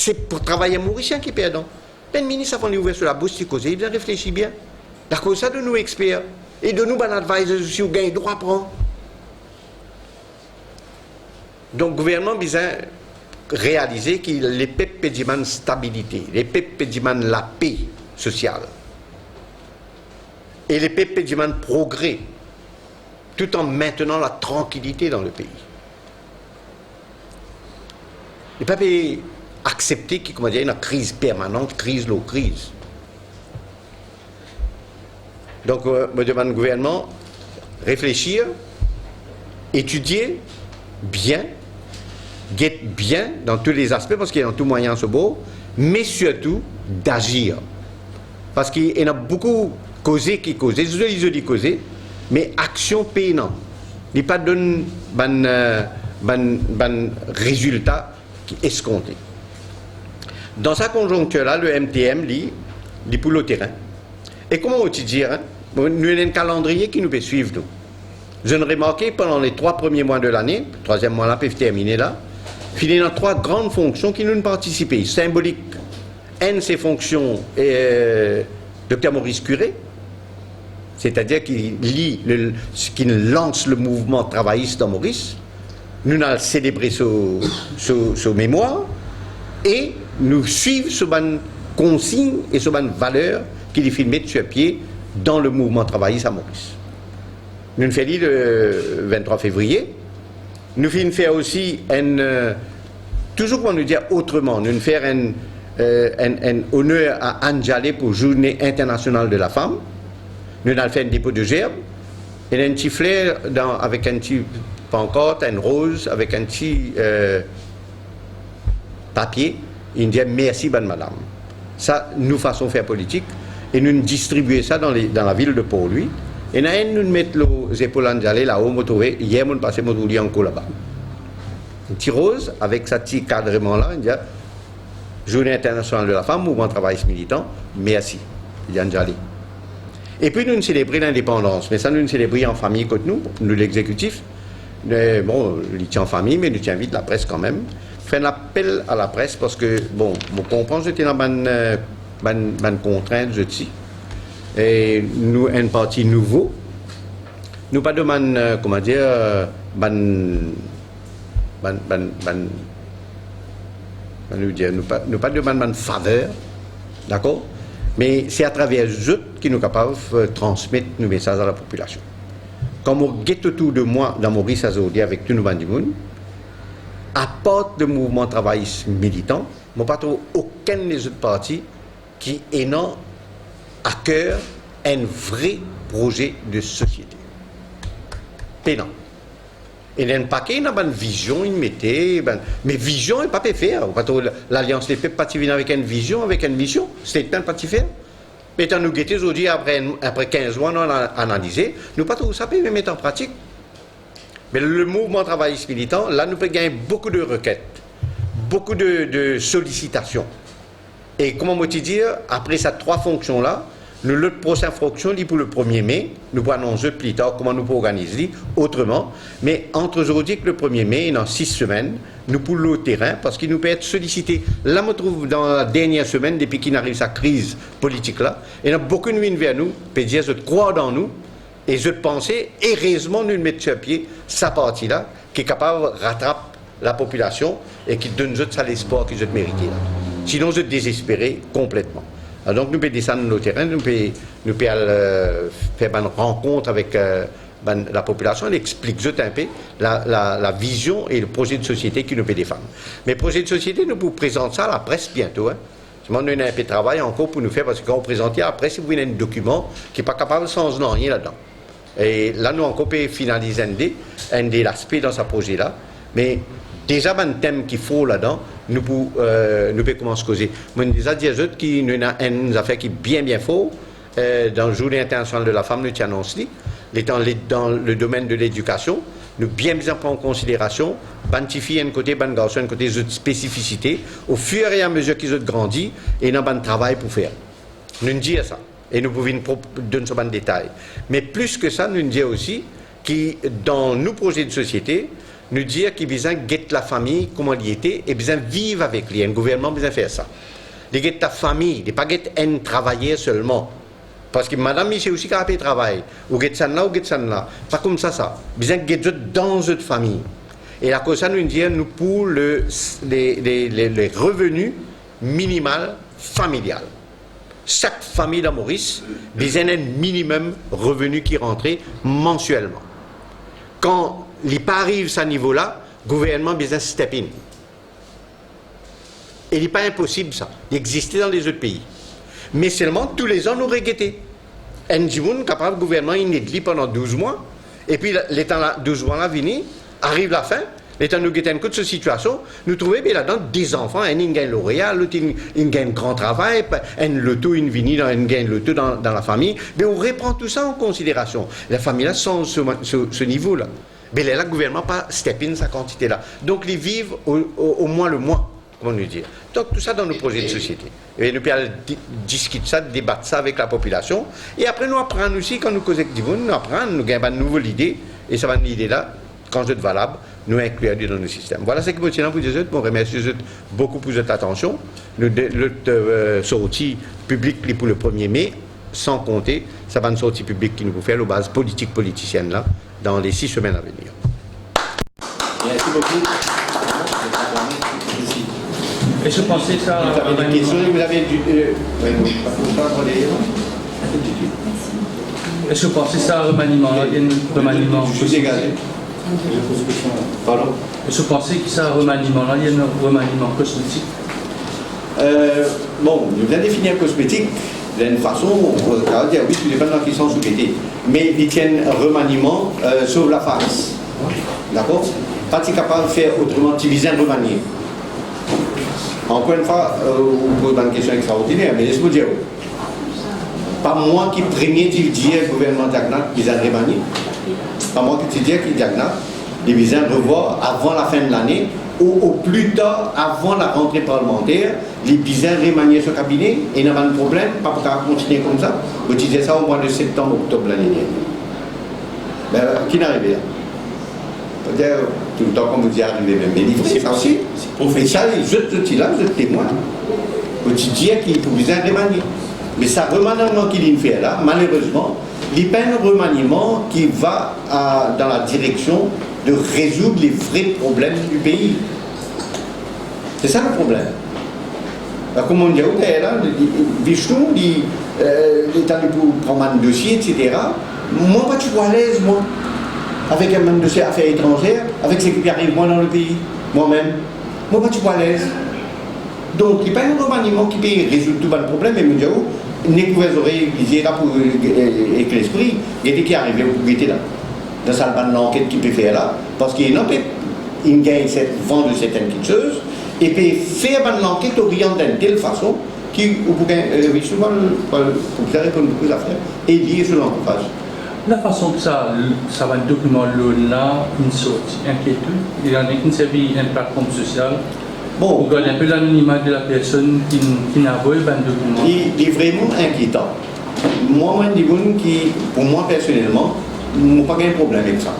Se pou travayer morisien ki perdan. Enn minis, avan li ouver so labous, li koze, li bizin reflesi bien. Lakoz sa donn nou exper e donn nou bann advisors osi, ou gagn drwa pran. Donk, gouvernman bizin realize ki lepep pe dimann stabilite, lepep pe dimann lape sosial, e lepep pe dimann progre, tout an mentenan latrankilite dan lepei. Li pa pe aksepte ki, koumadir, ena kriz permanan, kriz lor kriz. Donk, euh, mo demann gouvernman reflesir, etidie bien, get bien dan tou le zaspe, parski ena tou mwayin a so bor, me sirtou dazir. Parski ena boukou koze ki koze, zoli, zoli koze, me aksion pena. Li pa donn bann, euh, bann, bann rezilta ki eskonte. Dan sa konzonktir la, le MTM, li, li pou lor terin. E kouma mo ti dir, hein, nou ena enn kalandriye ki nou pe swiv, nou. Zot inn remarke, pandan le trwa premie mwa de lane, trwaziem mwa la pe termine la, finn ena trwa gran fonksion ki nou partisipe, sinbolik. Enn se fonksion, euh, Dokter Maurice Curie, setadir ki li, le, ki lans le mouvman travayis dan Moris. Nou'nn al selebre so, so, so memwar e nou swiv so bann konsign e so bann valer ki li finn met sir pie dan le mouvman travayis a Moris. Nou'nn fer li le venntrwa fevriye. Nou finn fer osi enn, euh, touzour kouma nou dir otreman, nou'nn fer enn, euh, enn, enn oner a Anne Djalé pou Zourne Internasional de la Fam. Nou'nn al fer enn depo de zerb, ena enn ti fler dan, avek enn ti pankart, enn roz, avek enn ti, euh, papie, inn dir mersi bann madam. Sa nou fason fer politik, e nou'nn distribie sa dan le, dan lavil de Port-Louis. Ena enn nou'nn met lor zepol Anne Djalé lao, mo trouve, yer mo'nn pase, mo trouv li ankor laba. Enn ti roz avek sa ti kadreman la, inn dir, Zourne Internasional de la Fam, Mouvman Travayis Militan, mersi, Anne Djalé. Epi nou'nn selebre lindepandans, me sa nou'nn selebre an fami kot nou, nou lexekitif. Euh, bon, li ti an fami, me nou ti invit lapres kanmem. Fer enn lapel a lapres parski, bon, mo konpran zot ena bann, euh, bann, bann kontrint zot osi. E nou enn parti nouvo. Nou pa demann, euh, koumadir, euh, bann, bann, bann, bann, bann, nou dir, nou pa, nou pa demann bann faver, dakor? Me se atraver zot ki nou kapav, euh, transmet nou mesaz a lapopilasion. Kan mo get otour de mwa dan Moris azordi avek tou nou bann dimoun, apart le Mouvman Travayis Militan, mo pa trouv okenn lezot parti ki ena a ker enn vre proze de sosiete. Pena. Ena enn pake, ena bann vizion inn mete, bann, me vizion, li pa pe fer. Ou pa trouv Lalians Lepep pa ti vinn avek enn vizion, avek enn mision, statement pa ti fer. Letan nou gete zordi, apre enn, apre kinz mwa, nou ana-, analize, nou pa trouv sa pe met an pratik. Me le Mouvman Travayis Militan, la nou pe gagn boukou de rekint, boukou de, de solisitasion. E kouma mo ti dir, apre sa trwa fonksion la, nou lot prosin fonksion, li pou le premie me, nou pou anons zot pli tar kouma nou pou organiz li otreman, me ant zordi ek le premie me, ena sis semenn, nou pou lor terin, parski nou pe et solisite. La, mo trouv dan la dernie semenn, depi ki'nn ariv sa kriz politik la, ena boukou nou vinn ver nou, pe dir zot krwar dan nou, e zot panse, erezman nou met sir pie sa parti la, ki kapav ratrap lapopilasion e ki donn zot sa lespwar ki zot merite la. Sinon, zot dezespere konpletman. Donk, nou pe desann lor terin, nou pe, nou pe al, euh, fer bann rankont avek, euh, bann lapopilasion, explik zot inpe la, la, la vizion e le proze de sosiete ki nou pe defann. Me proze de sosiete, nou pou prezant sa a lapres biento, hein. Selman, nou ena inpe travay ankor pou nou fer, parski kan ou prezant li lapres, li pou vinn enn dokiman ki pa kapav sanz nanye ladan. E la, nou ankor pe finaliz enn de, enn de laspe dan sa proze la. Me deza bann tem ki for ladan, nou pou, euh, nou pe koumans koze. Mo deza dir zot ki nou ena enn zafer ki bien, bien for, euh, dan Zourne Internasional de la Femme, nou ti anons li. Letan le, dan le domenn de ledikasion, nou bien bizin pran an konsiderasion bann tifi enn kote, bann garson enn kote, zot spesifisite, ofir e amezir ki zot grandi, ena bann travay pou fer. Nou'nn dir sa, e nou pou vinn prop-, donn sa bann detay. Me plis ki sa, nou'nn dir osi ki dan nou proze de sosiete, nou dir ki bizin get lafami kouma li ete e bizin viv avek li. Enn gouvernman bizin fer sa. Li get lafami, li pa get enn travayer selman. Parski madam, misie osi kapav pe travay. Ou get sannla, ou get sannla. Pa koumsa sa. Bizin get zot dan zot fami. E lakoz sa, nou dir nou pou le, le, le, le, le revenu minimal familial. Sak fami dan Moris bizin enn minimem revenu ki rantre mansielman. Kan li pa ariv sa nivo la, gouvernman bizin step in. E li pa inposib sa, li existe dan lezot pei. Me selman, toulezan nou regete. Enn dimoun kapav gouvernman inn ed li pandan douz mwa, epi la, letan la, douz mwa la vini, ariv lafin, letan nou get enn kout so sitiasion, nou trouve, be, ladan de zanfan, enn inn gagn lorea, lot inn, inn gagn gran travay, pa-, enn loto inn vini, dan, inn gagn loto dan, dan lafami. Be, ou repran tou sa an konsiderasion. Lafami la sanz so, so, so nivo la. Be lerla gouvernman pa step in sa kantite la. Donk, li viv o, o, o mwa le mwa, kouma nou dir. Donk, tou sa dan nou proze de sosiete. E nou pe al di-, diskit sa, debat sa avek lapopilasion. E apre, nou aprann osi, kan nou koz ek dimoun, nou aprann, nou gagn bann nouvo lide. E sa bann lide la, kan zot valab, nou inklir li dan nou sistem. Vwala seki mo ti ena pou dir zot. Mo remersie zot boukou pou zot atansion. Nou de, lot, euh, sorti piblik, li pou le premie me, san konte sa bann sorti piblik ki nou pou fer lor baz politik politisienn la, dan le sis semenn a venir. Merci beaucoup. Est-ce que vous pensez que ça... Vous avez des questions, vous avez du, euh, ouais, non, pas comme ça, attendez, non. Tout de suite. Est-ce que vous pensez que ça, remaniement, là, il y a un remaniement... Je suis dégagé. Pardon ? Est-ce que vous pensez que ça, remaniement, là, il y a un remaniement cosmétique ? Euh, bon, nou bizin defini kosmetik, dan enn fason, ou kapav dir, wi, tou depann dan ki sans ou gete. Me li ti enn remaniman, euh, sov lafars. Dakor ? Pa ti kapav fer otreman, ti bizin remanie. Ankor enn fwa, euh, ou poz bann kestion extraordiner, me les mo dir, pa mwa ki premie ti dir gouvernman Diagnard bizin remanie. Pa mwa ki ti dir ki Diagnard li bizin revwar avan lafin de lane, ou, o pli tar avan larantre parlimanter, li bizin remanie so kabine, ena bann problem, pa pou kapav kontinie koumsa. Mo ti dir sa o mwa de septanm, oktob lane dernie. Be, ki'nn arive la? Petet toultan kan mo dir arive mem, me li vre, sa osi. Ou fer sa, zot, zot ti la, zot temwin. Mo ti dir ki pou bizin remanie. Me sa remaniman ki li'nn fer la, malerezman, li pa enn remaniman ki va a, dan la direksion de rezoud le vre problem di pei. Se sa le problem. Kouma mo dir ou taler la, li, li, Vishnou, li, euh, letan li pou pran bann dosie, et cetera, mwa pa ti pou alez, mwa, avek bann dosie zafer etranzer, avek seki pe ariv mwa dan lepei, mwa mem, mwa pa ti pou alez. Donk, li pa enn remaniman ki pe rezoud tou bann problem, me mo dir ou, nek ouver zorey, lizie la pou, euh, ek lespri, gete ki arive, ou pou gete la. Dan sa bann lanket ki pe fer la, parski ena pe, inn gagn set, van de sertenn kiksoz, e pe fer bann lanket oriant dan enn tel fason ki ou pou gagn, euh, wi, souvan, pou, pou bizin reponn boukou zafer, e li e so lantouraz. Lafason ki sa, sa bann dokiman loan la inn sorti, inkiet ou, li ena enn servi enn platform sosial, Bon, pou gard enpe lanonima de la personn ki, ki avoy bann dokiman. Li, li vreman inkietan. Mwa, mo enn dimoun ki, pou mwa personelman, mo pa gagn problem ek sa.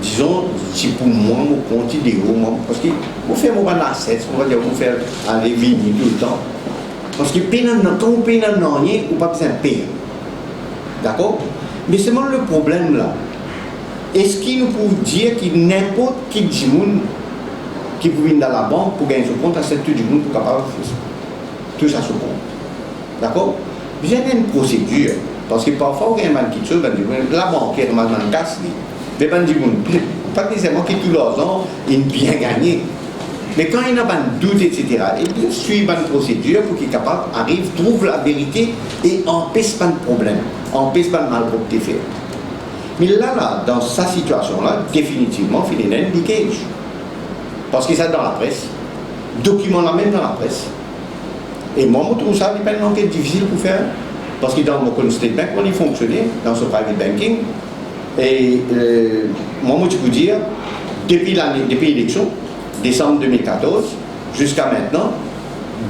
Dizon, si pou mwa, mo konti deor, mwa, parski mo fer mo bann assets, mo pa dir mo fer ale vini toultan. Parski pena, kan ou pena nanye, ou pa bizin per. Dakor? Me selman le problem la, eski nou pou dir ki ninport ki dimoun ki pou vinn dan labank pou gagn so kont, aster tou dimoun pou kapav touche a so kont? Dakor? Bizin enn prosedir, parski parfwa ou gagn bann kiksoz, bann dimoun, labank ki ramas bann kas li, me bann dimoun, pa neseserman ki tou larzan inn bien gagne. Me kan ena bann dout, etsetera, e bizin swiv bann prosedir pou ki kapav ariv trouv laverite e anpes bann problem, anpes bann malpropte fer. Me la, la, dan sa sitiasion la, definitivman, finn ena enn leakage. Parski sa dan lapres, dokiman la mem dan lapres. E mwa, mo trouv sa, li pa enn lanket difisil pou fer, parski dan, mo konn State Bank, kouma li fonksione, dan so private banking, e, euh, mwa, mo ti pou dir, depi lane, depi eleksion, desam de mil katorz, ziska mintnan,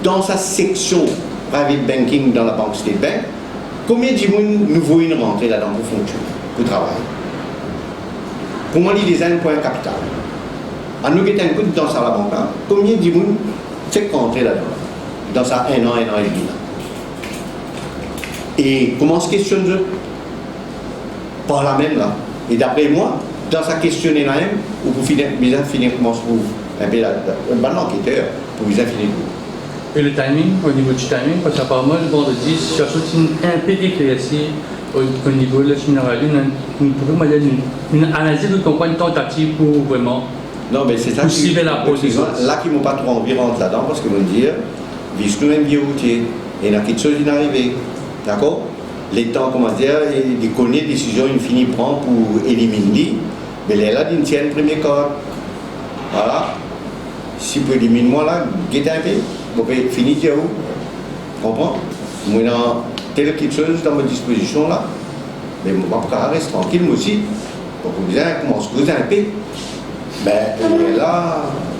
dan sa seksion private banking dan labank State Bank, konbien dimoun nouvo inn rantre ladan pou fonksione, pou travay? Pou mwa, li deza enn pwin kapital. Anou get enn kout dan sa labank la, konbien dimoun fek rantre ladan, dan sa enn an, enn an edmi la? E koumans kestionn zot par la mem la. E dapre mwa, dan sa kestionn la mem, ou pou fini, bizin fini koumans pou enpe la, bann lanketer, pou bizin fini tou. E le timing, o nivo di timing, parski aparamman, le vandredi, sitiasion ti enpe eklersi o, o nivo de la Siminerali, nou, nou trouve mwayin nou, nou analize, nou konpran enn tantativ pou vreman... Non, me se sa pou ki, swiv la, pou swiv la, la ki mo pa tro anvi rant ladan, parski mo dir, Visnou enn vie rotie, ena kiksoz inn arive, dakor? Letan, kouma dir, li kone desizion inn fini pran pou eliminn li, me lerla linn tir enn premie kart. Vwala. Si pou eliminn mwa la, gete enpe, mo pe fini dir ou, konpran? Mo ena tel kiksoz dan mo dispozision la, me mo pa pou kapav res trankil, mo osi. Bon, pou bizin koumans koze enpe. Be, lerla,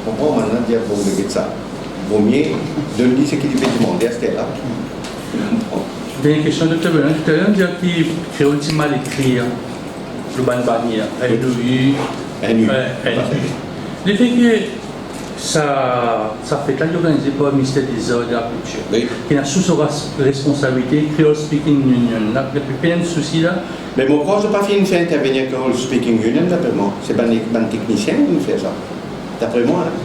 konpran, bann la dir, bon, me get sa. Vomie donn li seki li pe dimande aster la. Dernie kestion, Dokter Bernard. Taler, ou dir ki kreol ti mal ekrir lor bann banier, N O U, N U. Euh, N U. Lefe ki sa, sa fet la, li organize par Minister dezar e de lakiltir. Wi. Ki ena sou so ras-, responsabilite Creole Speaking Union la, depi pena sousi la. Me mo krwar zot pa finn fer intervenir Creole Speaking Union, dapre mwa. Se bann, bann teknisien ki finn fer sa. Dapre mwa, hein.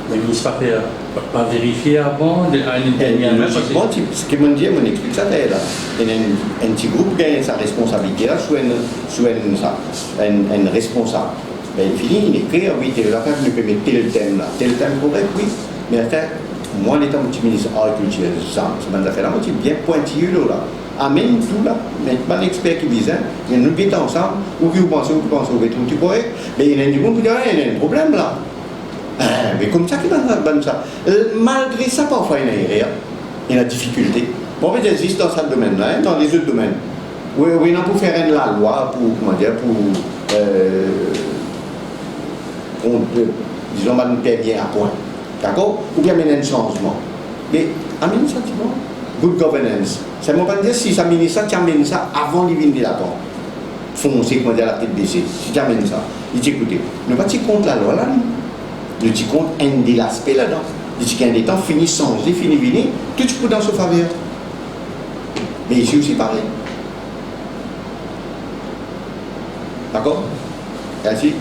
Me minis pa fer, pa, pa verifie avan, de, ane derniereman, parski... Bon, ti, seki mo dir, mo explik sa taler la. Ena enn, enn ti group gagn sa responsabilite la, sou enn, sou enn sa, enn, enn responsab. Be, fini, li ekrir, wi, tel zafar, nou pe met tel tem la. Tel tem korek, wi. Me aster, mwa, letan mo ti minis agrikiltir, sa, sa bann zafer la, mo ti bien pwintiye lor la. Amenn tou la, met bann exper ki bizin, e nou get ansam, ou ki ou panse, ou ki panse, ou get ou ti korek. Me ena enn dimoun pou dir, "Ah, ena enn problem la." Eh, me koumsa ki bann, bann sa. Eh, malgre sa, parfwa ena erer, ena difikilte. Mo pe dir zis dan sa domenn la, hein, dan lezot domenn. Wi, wi, ena pou fer enn lalwa pou, kouma dir, pou, euh, kont, euh, dizon, bann permi a pwin. Dakor? Oubien amenn enn sanzman. Me amenn sa dimoun, good governance. Sa mo pa dir si sa minis la ti amenn sa avan li vinn de labank. Fonse, kouma dir, latet bese. Si ti amenn sa, li ti ekoute. Nou pa ti kont lalwa la, nou. Nou ti kont enn de laspe ladan. Li ti gagn letan fini sanze, fini vini, tou ti pou dan so faver. Me isi osi parey. Dakor? Mersi.